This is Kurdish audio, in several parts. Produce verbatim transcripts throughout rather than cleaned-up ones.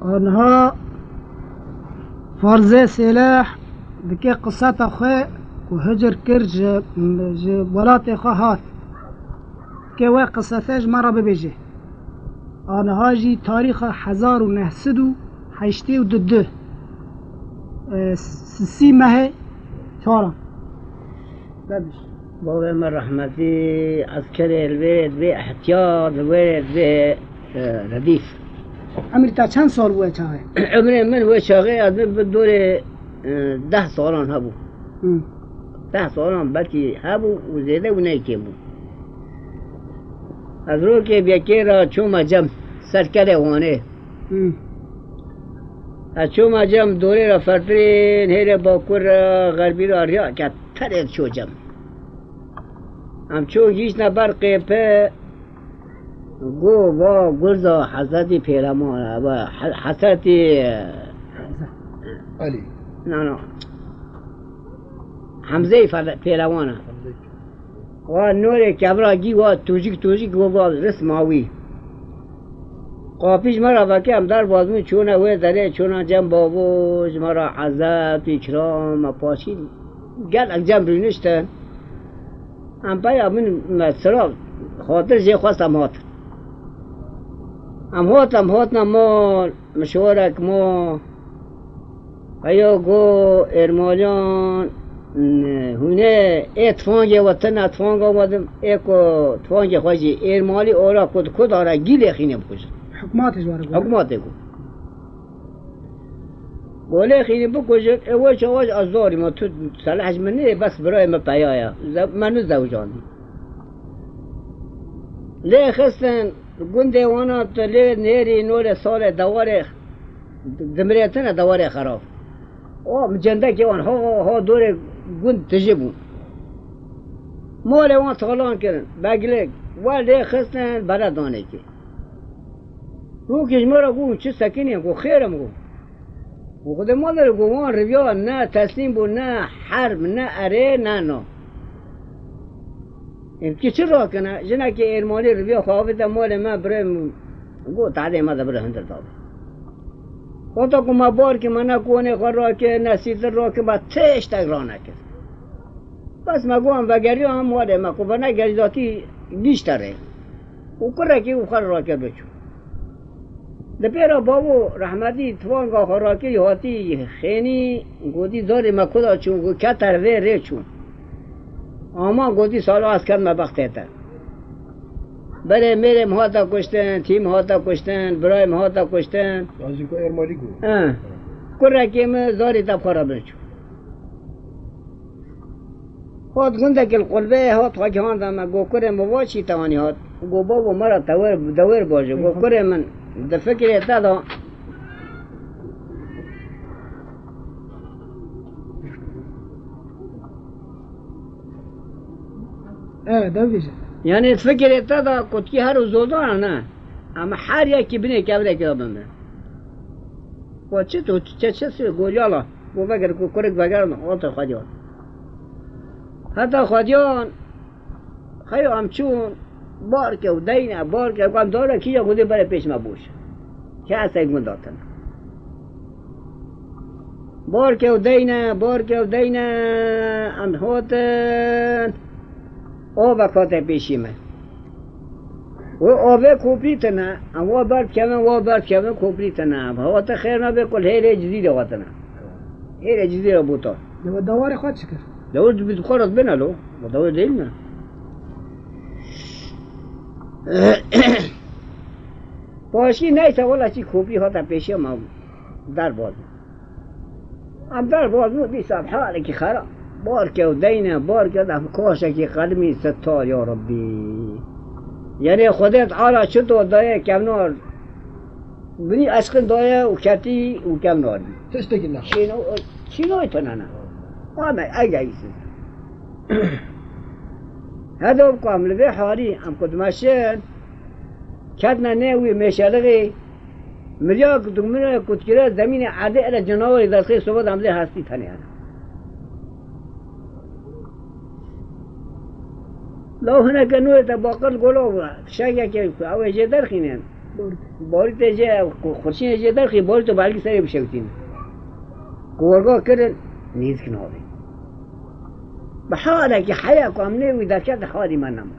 Aniha Farzê Sêleh dike qiseta xwe ku hicr kir ji, ji welatê xwe hat. Dike we qisete ji me re bibêje. Aniha jî tarîxa hezar û neh sed û heştê û du, e, sisî mehê çaran. Bebîş. Bavê me rehmetî, eskerê li wê dibê ehtiyat, li wê dibê, e, redîf. Emrî te çend sal bû wê çaxê? Emrê min wê çaxê ez bi dorê, e, deh salan hebû. Hı. Deh salan belkî hebû û zêde û neyê kêm bû. Ez rokê bi yekê re çûme cem, ser kelê Wanê. Hı. Ez çûme cem dorê re fertirên hêrê bakur re, xerbî re riya ke terê çû cem. Em çûn gihîştine ber qêpe, got, va gurza Hezretî Pêleman, va He-, Hezretî Elî. Na, na. Hemzeyî Fele-, Pêlewan e. Hemzeyî. Wa norê kevra gî wa tûjik tûjik wa va ris mawî. Qapî ji me re veke em derbas bûn, çûne wê derê, çûne cem bavo, ji me re ezeb, îkram, me paşî gelek cem rûniştin. Em peya min me sira xatir jê xwest em hatin. Em hat, em hatine mal, mişwarek ma. Heya go êrmaliyan, n-, hûn ê, ê tifangê we tune, tifanga we dim, ê ku tifangê xwe jî êrmalî ora ku di ku dara gî lê xînê bikujin. Hikmatê ji were got. Hikmatê got. Go lê xînê bikujin, ê we çawa ji ez zarî me, tu seleh ji min nê, bes birayê me peya ye. Ze-, me nizewicandî. Lê xistin gundê wana tu lê nêrî nolê salê dewarê Dimirêtine dewarê xerab. O, mi cendekê wan ha, ha dorê gund tijî bû. Malê wan talan kirin. Beglik, we lê xistin bere danekê. Rûkê ji me re got, çi sekinî, got, xêr im, got. Got, Xwedê malê, got, wan riviya ne teslîm bû, ne herb, ne erê, ne na. Em kî çi rakine? Jinekê êrmanî riviya xwe avête malê me, birê min got, tadê me de bire hundir dabe. Wexta ku me bar kir, me ne konê xwe rakir, ne sîtir rakir, me tiştek ranekir. Bes me got, em vegeriya em malê me, ku venegerî zatî gîşte rê. Û kurekî û xwe rakir biçû. Di pêra bavo rehmetî tifanga xwe rakirî hatî xênî, gotî zarê me kuda çûn, got kete vê rê çûn. Ama gotî salo ez ketme bextê te. Berê mêrê min hate kuştin, tî min hate kuştin, birayê min hate kuştin. Yan jî ku êrmalî got. He. Kurekê min zarê te bi xwe re bin çû. Hat gundekê li qulbê hat xwe gihanda me, got, kurê min va çî te anî hat? Got, bavo me re tewêr, dewêr baje. Got, kurê min, di fikirê te de. Evet, dewbîje. Yani fikirê te de kutkî her û zoldan e, ne? Ama her yekî binê kevrekê de bimre. Got, çi tu, çi, çi, çi, got, yala. Got, veger, got, kurik veger, ot xwediyan. Heta xwediyan, xeyo em çûn, barke û deyne, barke û em dare kîja gundê berê pêş me boş. Kesek gund hatin. Barke û deyne, barke û deyne, em hatin. Ava kate pêşî me. Wê avê koprî tine, em wa ber dikevin, wa ber dikevin, koprî tine. Em hawate xêr nabe ku li hêrê Cizîrê hatine. Hêrê Cizîrê bûta. Dewe dawarê xwe çi kir? Dewir bi xwe re dibêne lo. Bu dewir değil mi? Paşî neyse, wela çî koprî hate pêşiya me derbas. Em derbas bû, dîsa bi halekî xera. Barke û deyne, barke de koşekî qedimî sitar ya Rabbî. Yanê Xwedê Teala çito daye kevnar. Binî eşqin daye û ketî û kevnar bî. Tiştekî ne. Çîno, çînoy tune ne. Ame, ey geyîsiz. Heda ku em li vê halî, em ku dimeşin, ketine nê wî mêşelixê, Mirya ku dikmine ku dikire zemînê erdê ere canawerî derxê soba de em lê hestî tenê hene. Law hineke nûyê te baqir gola fişekeke ku ew ê jê derxînin. Barî te jê, xurşînê jê derxî, barî te belkî serê bişewitîne. Ku werga kirin, nêzik nabê. Bi halekî heya ku em nê wî derket, halî me nema.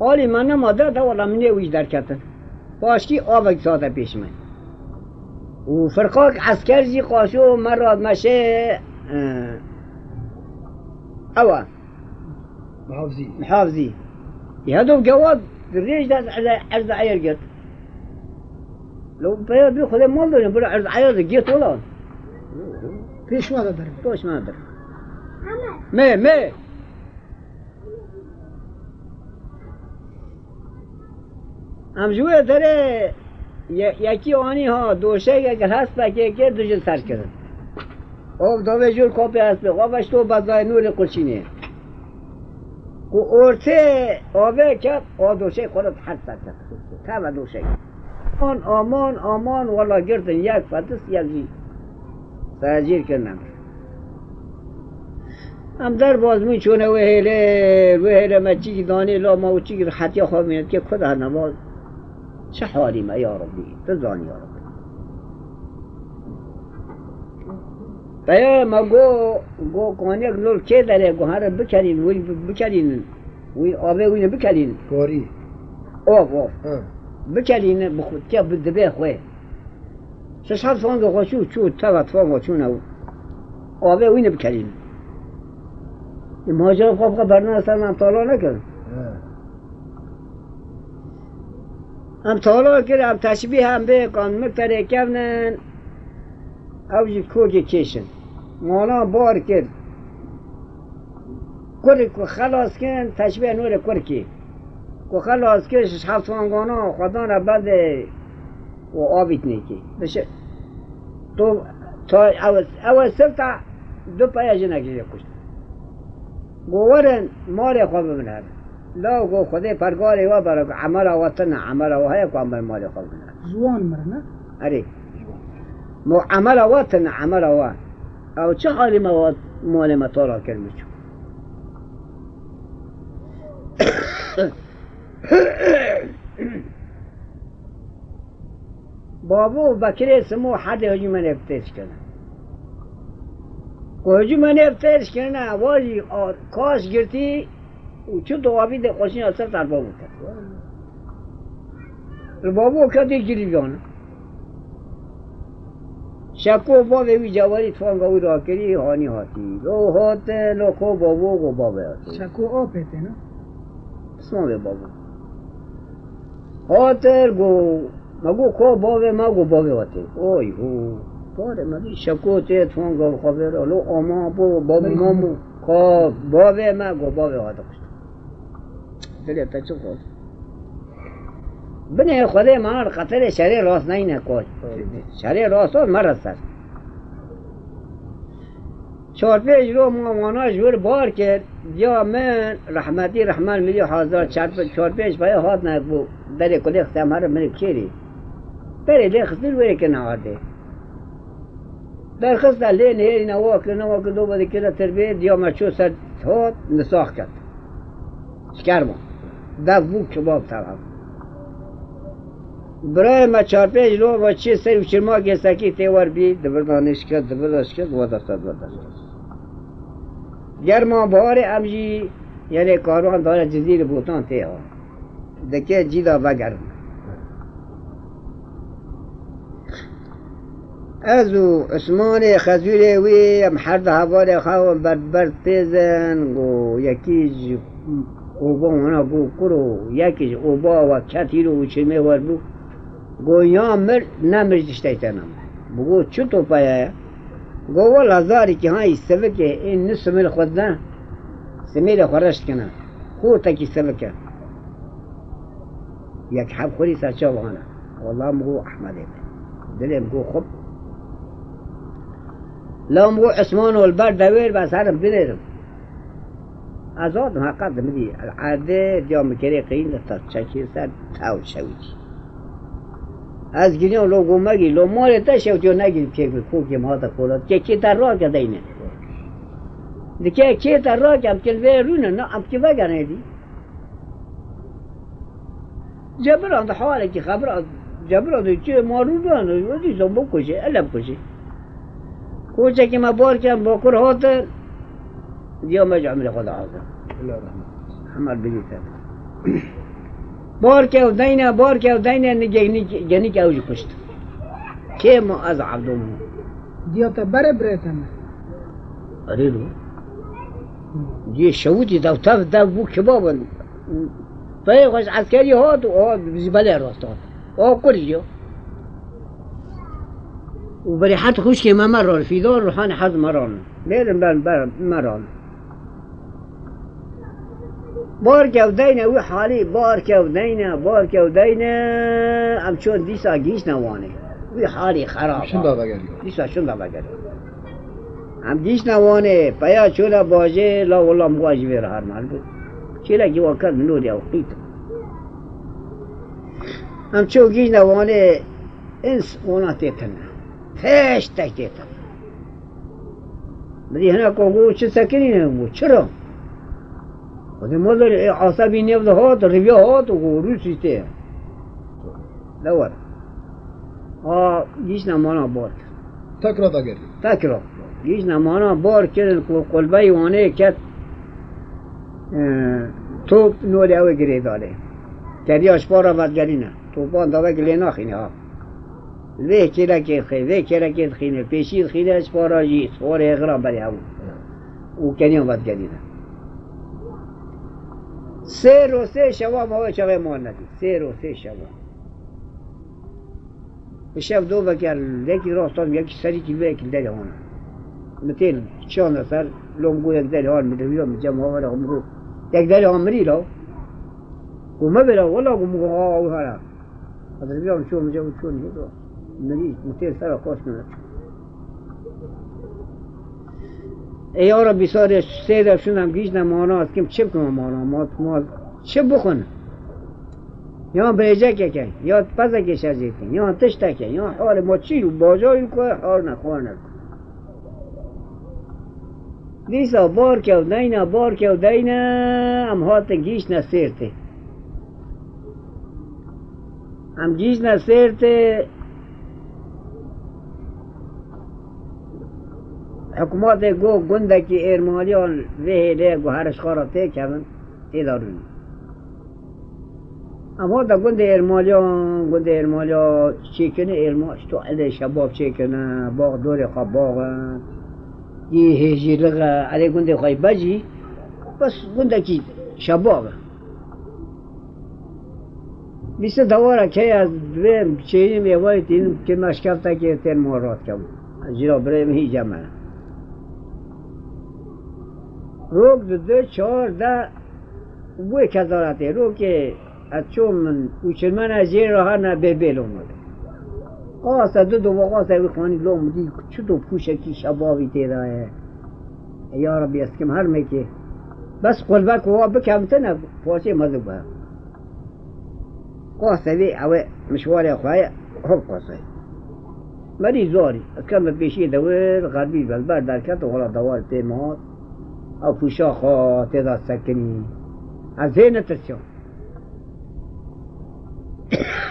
Halî me nema de, de wela min nê wî derketin. Paşkî avek sate pêş me. Û firqak esker jî qaşo me ra meşe, e, ew e. Mihafzî. Mihafzî. Ya do gewa rêj de ez, ez, ez de eyer girt. Lo peya bi Xwedê mal done, bira ez eyer de girt ola. Pêş me de der. Pêş me der. Me, me. Em ji wê derê ye-, yekî anî ha, doşeyek hespekê kir, dijî ser kirin. Ov davê jûr kopê hespê, xwe veşto bezayê nûrê qurşînê. Ku ortê avê ket, o doşey xwe re her ser ket. Teve doşey. Aman, aman, aman, wela girtin yek fetis, yek jî. Serejîr kirine. Em derbas bûn çûne wê hêlê, wê hêlê me çîkî danê la ma û çîkî rihetiya xwe bîne dike ku de nema. Çi halî me ya Rebbî, tu zanî ya Rebbî. Peya me go, go kaniyek nol kê derê, go here bikelîn, wî bi-, bikelînin. Wî avê wî ne bikelînin. Korî. Of, of. Ha. Bikelînin, bi xwe, tiya bi dibê xwe. Şeş heft fanga xwe çû, çû teva tfanga çûne û avê wî ne bikelînin. Ê, macera xwe bixwe bernaya ser me, em tala nekirin. He. Em tala kir, em teşbîh em bê kan mikterê kevnin, ew jî kokê kêşin. Mala bar kir. Kurê ku xelas kin, teşbîh norê kurkê. Ku xelas kir, şeş heft fangana xwe dane berdê û avît nêkê. Bişe, to, to, ew, ew sifta du peya jinekê jê kuşt. Go werin malê xwe bibin hev. La go Xwedê pergarê we bere ku emela we tune, emela we heye ku em bin malê xwe bibin hev. Ji wan mirin, ne? Erê. Mo emela we tune, emela we. Ew çi halî me we malê me tala kir min çû. Bavo û Bekirê Simo herdê hicûmenê bi têş kirine. Ku hicûmenê bi têş kirine, wa jî a-, kaş girtî û çû di avî de qoşîna ser Erbavo ket. Li Bavo ketî girîviyane. Şeko bavê wî cewarî tfanga wî rakirî, hanî hatî. Lo hate, lo ko bavo, go bavê hatî. Şeko apê tê, ne? Pismavê bavo. Hatir go, me go ko bavê me, go bavê hatî. Oy ho. Parê me dî Şeko tê tfanga xwe vêra. Lo ama bo, bavê me mo. Ko bavê me, go bavê hatî. Dilê te çi xwest? Binê Xwedê me li Qeterê şerê rast neyne koç. Şerê rast ot me re ser. Çar pênc ro ma wana ji wir bar kir. Diya min rehmetî Rehman Mirî Hazar çar, çar pênc peye hatine ku derê kulê xistem herin min kêrî. Berê lê xistin wê kir neardê. Derxiste lê nihêrîne wa kir, ne wa kir, do vedikire tirbê, diya me çû ser hot, nisax ket. Şikerman. Dev bû kebab tev. Birayê me çar pênc lo ve çê ser û çirmakê sekî tê wer bî, di vir de nişket, di vir de şket, we dest, we dest. Germa baharê em jî, yenê karwan dane Cizîrê Botan tê ha. Dike cî de vegerin. Ez û Usmanê Xezûrê wî em her di hevalê xwe û ber ber têzin, go yekî ji oba wana go kuro, yekî ji oba we ket îro û çirmê wer bû. Go ya mir, ne mir ji tişteytena me. Bi go çi topa ye? Go wela zarîkî hayî sivikê ê ni simêl xwe dine, simêlê xwe reş dikine. Xortekî sivik e. Yek heb xurî ser çav hane. Wela min go Ehmedê be. Dilê min go xwe. La min go Esmano li ber dewêr be, ez herim binêrim. Ez hatim heqet min dî. Erdê diya min kerê qeyîn de ta çekê ser tew şewitî. Ez giriyam lo go megî, lo malê te şewtiyo negî kê kokê ma de kola. Kê kê te rake deyne. Dike kê te rake, em kê li vê rûne, na em kê vegerê dî. Cebiran di halekî xebira cebiran di çi marû dan, wezî zombo kujê, ele bikujê. Koçekî me bar ken, bakur hatin, diya me ji emrê xwe de hazir. Hemal bilî te. Bar kew deyne, bar kew deyne, ni genîk, genîk ew jî kuşt. Kêm û ez Evdo min. Diya te berê birê te ne? Erê lo. Cihê şewitî dev tev dev bû kebab in. Peyê xwe ji eskerî hat û hat ji belê rast hat. O kurî yo. Û berê het xwişkê me me ran, Fîdan Ruhanê hez me ran. Lêrin ben ber me ran. Bar kew deyne wî halî, bar kew deyne, bar kew deyne, em çûn dîsa gihîştine Wanê. Wî halî xerab. Şinda vegeriyo. Dîsa şinda vegeriyo. Em gihîştine Wanê, peya çûne bajê, la wela min ji vê re hermal bû. Çêlekî wa ket min nûrî ew qît. Em çû gihîştine Wanê, ins wana tê tune. Hiç tek tê tune. Min dî hinek got, çi sekinîne bû, çira? Xwedê ma derê, ê, asebî nêv de hat, rivya hat û got, Rûsî tê. De were. A, gihîştine Mana bar kir. Tekra da gelî. Tekra. Gihîştine Mana bar kirin, ku qulbeyê Wanê ket, e, top nolê ew ê girêdalê. Keriya ji para vegerîne. Topan da vek lê naxîne ha. Vê kêlekê dixê, vê kêlekê dixîne, pêşî dixîne, ji para jî, sixorê êxiran berê hew. Û keniyan vedigerîne. Sê roj sê şewa ma wê çaxê ma nedî. Sê roj sê şewa. Bi şev doveke, yekî rast an, yekî serî kî vê yekî derê hona. Min tên çiyan de ser, lo min got yek derê han, min riviya min cem havera, min got, yek derê han mirî la. Got me bêra, wela got min got, aa, wî hara. Ez riviya min çû, min cem çû nî do. Mirî, min tên sera xweş min. Ey ya Rebî, sarê sê de şûn em gihîştine Mana, ez kim çi bikim Mana, ma, ma çi bixwin? Yan birêcekeke, ya pezekê şerjê dikin, yan tişteke, yan halê ma çi û bajarî ku hal ne, xwar ne. Dîsa bar kew deyne, bar kew deyne, em hatin gihîştine Sêrtê. Em gihîştine Sêrtê, hikûmetê got gundekî Êrmaliyan vê hêlê got here ji xwe re têkevin, tê de rûnî. Em hate gundê Êrmaliyan, gundê Êrmaliya çêkirine Êrma, ji to elê şebab çêkirine, bax dorê xwe bax e, yê hêjî lix e, elê gundê xwe yê be jî, bes gundekî şebab e. Bîse dewarek heye, ez divêm çêyim êvarî tînim, kê me şkeftekê tên ma rast kevin. Ez jî ra birê min hî cem e. Rok di du, çar, de wê kezaretê, rokê ez çûm min û çirmene jê re herne bê bê lo min. Qase du dova qase wî xanî lo min dî çi do pûşekî şebavî tê de ye. E, ya Rebî, ez kim her mekê. Bes qulbek wa bikevtine, paşê mezin be. Qasevê ew ê mişwarê xwe ye, hov qasey. Merî zarî, ez keme pêşiyê dewir, xerbî belber derket û xwe ra dewar pê me hat. Ew pûşa xwe tê de sekinî. Ez vê netirsiya.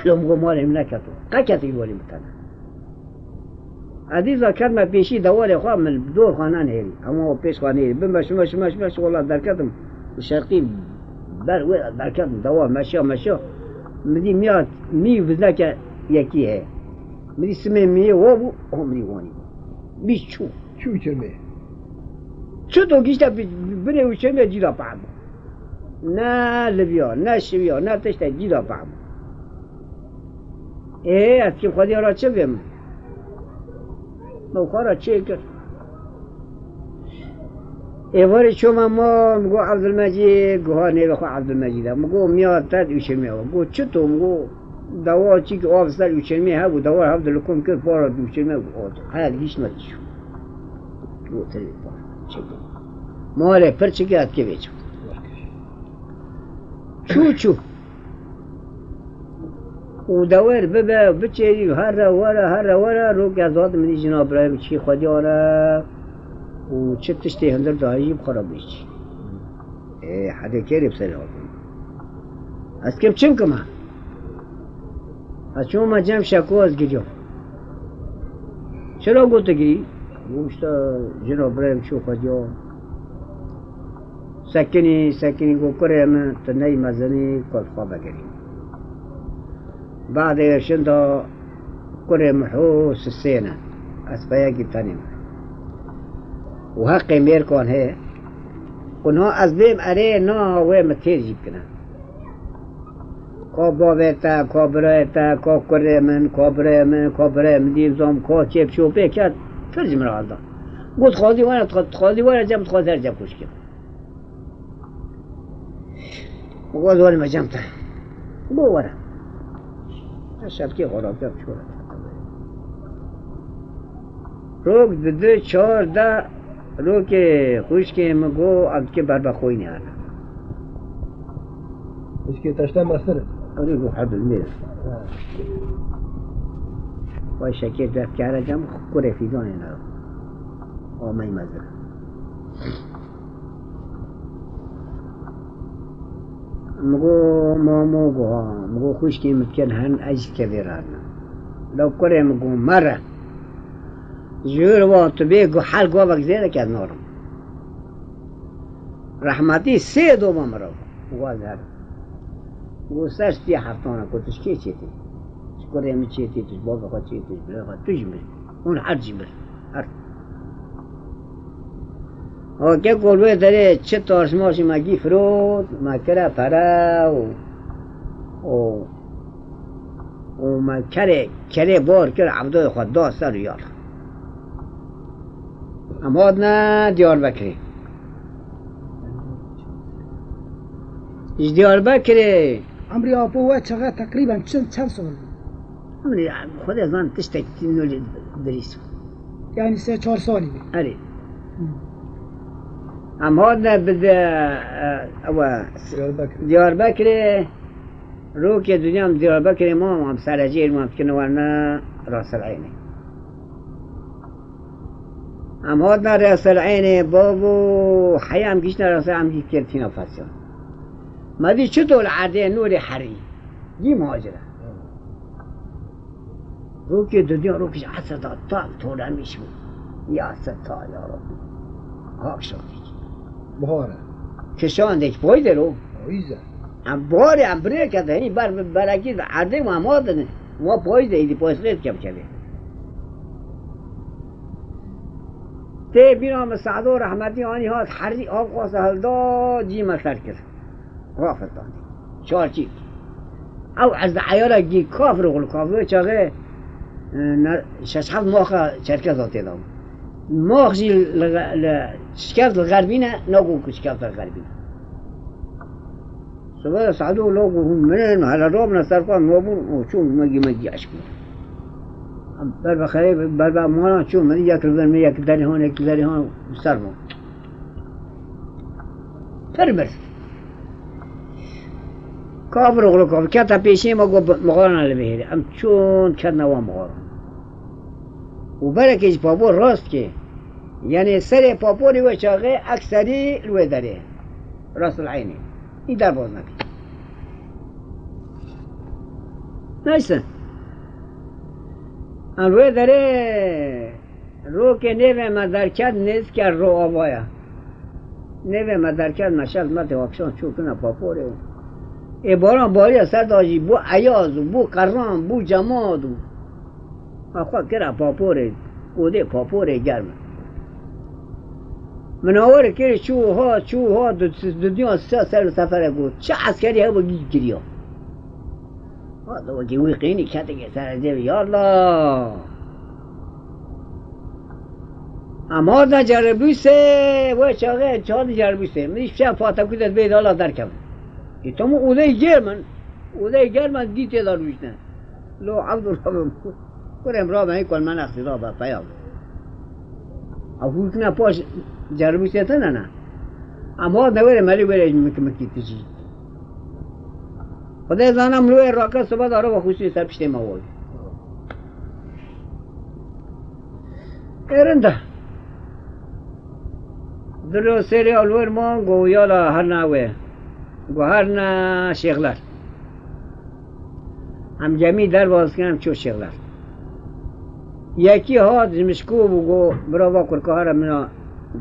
Lom go malê min neketo. Qe ketî walî min tene. Ez dîsa ketime pêşî dewarê xwe, min dor xwe nenihêrî. Hema o pêş xwe nihêrî. Bim be şime, şime, şime, şime, wela derketim. Şerqî ber wê derketim. Dewar meşiya, meşiya. Min dî miya, mî bizneke yekî heye. Min dî simê miyê wa bû, o min dî wanî bû. Bîst çû. Çû çirmê. Çi do gişte bi-, binê û çirmê cî de peh bû. Ne liviya, ne şiviya, ne tişte cî de peh bû. Ê, ez kim xwedî ra çi bêm? Me xwe ra çê kir. Êvarê çoma ma, mi got Evdilmecîd, guha nêvê xwe Evdilmecîd e. Mi got miya te di ûçirmê we. Got çi to? Mi got dewar çîkî av ser ûçirmê hebû, dewar hev di likom kir, para di ûçirmê got. Heya gihîşt me çû. Got tevî para. Çi got? Malê pir çike etkê vê çû. Çû çû. Û dewêr bibe, biçêrî, here were, here were, rok ez hatim min dî jina birayê min çî xwediyane û çi tiştê hundir dayî bi xwe re bêjî. Ê, hedê kêrê bi serê hatin. Ez kim çim kim ha? Ez çûme cem Şeko, ez giriyam. Çira got tu girî? Got işte jina birayê min çû xwediya. Sekinî, sekinî got kurê min, tu neyê mezinî, ku ez xwe vegerînim. Badê êrişin de kurê min hû sisêne. Ez peyekî tenê me. Û heqê mêrkan heye. Û na ez bêm erê, na wê min têr jî bikine. Ka bavê te, ka birayê te, ka kurê min, ka birayê min, ka birayê min dî zam, ka çêp çopê ket, pir ji min re hilda. Got, dixwazî were, dixwa-, dixwazî were cem, dixwazî her cem xwişkê. Got, were me cem te. Got, were. Şevkê xwe rakiya çû. Rok di du çar de rokê xwişkê min got, em dike berbe xwînê hene. Xwişkê te işte mestir. Erê, got, herdil mêr. Ha. Vay şekê dest kere cem, kurê fîzanê ne. Amey mezin. Min got, mamo, got, ha. Min got, xwişkê min dikin hen, ez jî kevê re ne. Lew kurê min got, mere. Ji wir wan tu bê gu-, her gavek zêde ke ez narim. Rehmetî sê doma min re bû. Û ez herim. Got, ser sê heftana ku tu ji kê çêtî? Ji kurê min çêtî, tu ji bavê xwe çêtî, ji birayê xwe, tu jî mirî. Hûn her jî mir. Her. Hake ku li wê derê çi taşmaşî me gî firot, me kire pere û, û, û me kerê, kerê bar kir, evdoyê xwe da ser û yala. Em hatine Diyarbekirê. Ji Diyarbekirê. Emrê apo we çaxe teqrîben çend, çend sal bû? Emrê Xwedê zan tiştek nû lê dirîs bû. Yani sê çar salî bû. Erê. Hı. Em hatine bi de, e, ewe Diyarbekirê. Diyarbekirê, rokê dinya em Diyarbekirê ma, em serecêr ma dikine werine Rasil Eynê. Em hatine Resil Eynê, bavo, heya em gihiştine Resil, em gî kir tîna fesiyan. Me dî çi dol erdê nûrê herî. Dî muhacire. Rokê dinya, rokê ji esir da tam tolemîş bû. Ya seta ya Rabbi. Akşam dî. Buhar e. Kişandek boy der o. O yüzden. Em barê em birêke de hî ber, berekî de erdê ma ma dine. Ma payîz de îdî payîz qêt kem kevê. Tê bîna min Sado rehmetî anî hat herî av xwasa hilda cî me ser kir. Rafetandî. Çarçî. Ew ez de eyara gî kafir oxlu kafir çaxê, e, ne, şeş heft maxa Çerkeza tê de. Max jî li, li şikeft li xerbîne, nago ku şikeft li xerbîne. Sibe Sado lo ku hûn mirin, hele rabine ser xwe nabûn û çûn megî megî eşk bûn. Em ber be xerê, ber be mala çûn, min yek li vir, min yek derê han, yek derê han, ser bûn. Pir mir. Kafir oxlu kafir, kete pêşiyê me got, mixarana li bihêrê. Em çûn ketine wan mixaran. Û berekê ji papor rast kê. Yanê serê paporê wê çaxê ekserî li wê derê. Rasil Eynî. Î derbaz nebî. Neyse. Em wê derê rokê nêvê me derket nêzîkê ro avaya. Nêvê me derket me şev me tê akşam çû kine paporê. Ê baran bariya ser da jî bû eyaz û bû qeran, bû cemad û. Me xwe kire paporê, odê paporê germ e. Min awar kir çû ha, çû ha, du, du dinya sê ser li seferê got. Çi eskerî hebû gî kiriya. Hadi wekî wî qînî keteke ser ez ê, ya Allah. Em hatine Ceribûsê, wê çaxê çar Ceribûsê. Min îşte fatekû de dibê dala derkevin. Ê, tamam, odeyê germ in. Odeyê germ in, dî tê de rûjne. Lo Evdû rabim. Kurê min rabe, hê kol me nexsî rabe, peya. Ew hûrkine paş Ceribûsê tine ne. Em hatine wêrê melî wêrê mik-, mikî tijî. Xwedê zana min wê rake sibe de araba xwiştî ser piştê me woy. Êrin de. Dilo sêrê ew li wir man, go yala herna wê. Go herna Şêxler. Em gemî derbas kirin, em çû Şêxler. Yekî hat ji Mişko bû, got, "Bira, va kurka here min a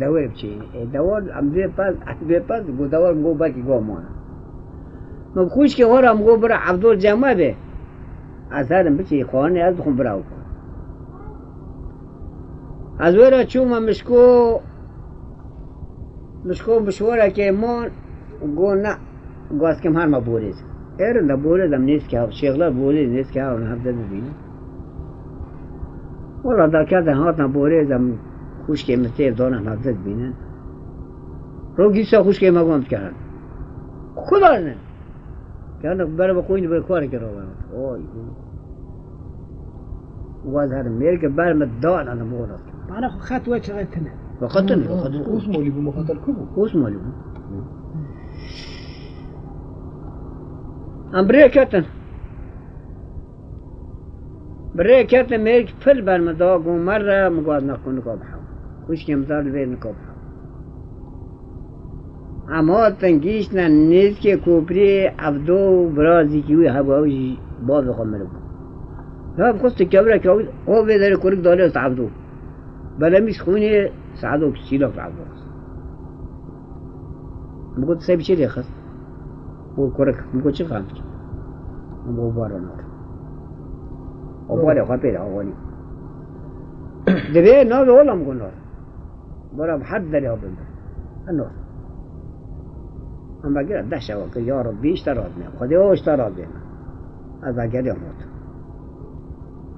dewêr biçî." Ê, dewar, em vê pez, em vê pez, got, dewar, got, "Belkî got mane." Min bi xwişkê xwe re min got, "Bira, Evdol cem me bê. Ez herim biçî, xwarinê ez dixwim, bira." Ez wê re çûme Mişko, Mişko mişwarekê man, got, "Ne, got, ez kim herme Borêz." Êrin de Borêz em nêzkî hev, Şêxler Borêz nêzkî hev, em hevde bibînin. Wela derketin hatin Borêz, em xwişkê min têv dan em hevde dibînin. Rogî dîsa xwişkê me got, "Em dikerin." Xwedar ne. Kene ber bi qoyîn ber kuarê ke rawa. Oy. Waz her mêr ke ber me dana ne mola. Bana xo xet we çaye tine. Ve xetin, ve xetin. Osmolî bû, muxatel ku bû? Osmolî bû. Em birê ketin. Birê ketin, mêr pil ber me da, got, "Merre, min got, ez neqû nika bihewim. Xwişkê min dar li vê nika bihewim." Em hatin gihîştine nêzkê kopriyê, Evdo û birazîkî wî hebû, ew jî bavê xwe miribû. Ya bi xwestin kevre kewî, o vê derê kurik dalê Evdo. Belemî xwînê Sedo, çîlok Evdo xist. Min got, "Sey bi çi lê xist?" Û kurik, min got, "Çi fam dikî?" Min got, "Bara nor." O barê xwe pê de awanî. Divê navê ola min got, "Nor." Bara bi her derê ha bin. Nor. Em vegera deh şewa kir, ya Rabbî, îşte radine. Xwedê o îşte radine. Ez vegeriyam hat.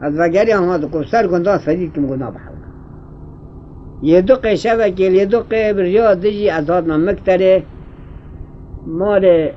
Ez vegeriyam hat, ku ser gundan sedî kim gundan bihewne. Yê du qê şevekê, yê du qê bi riya dijî ez hatina Mikterê, malê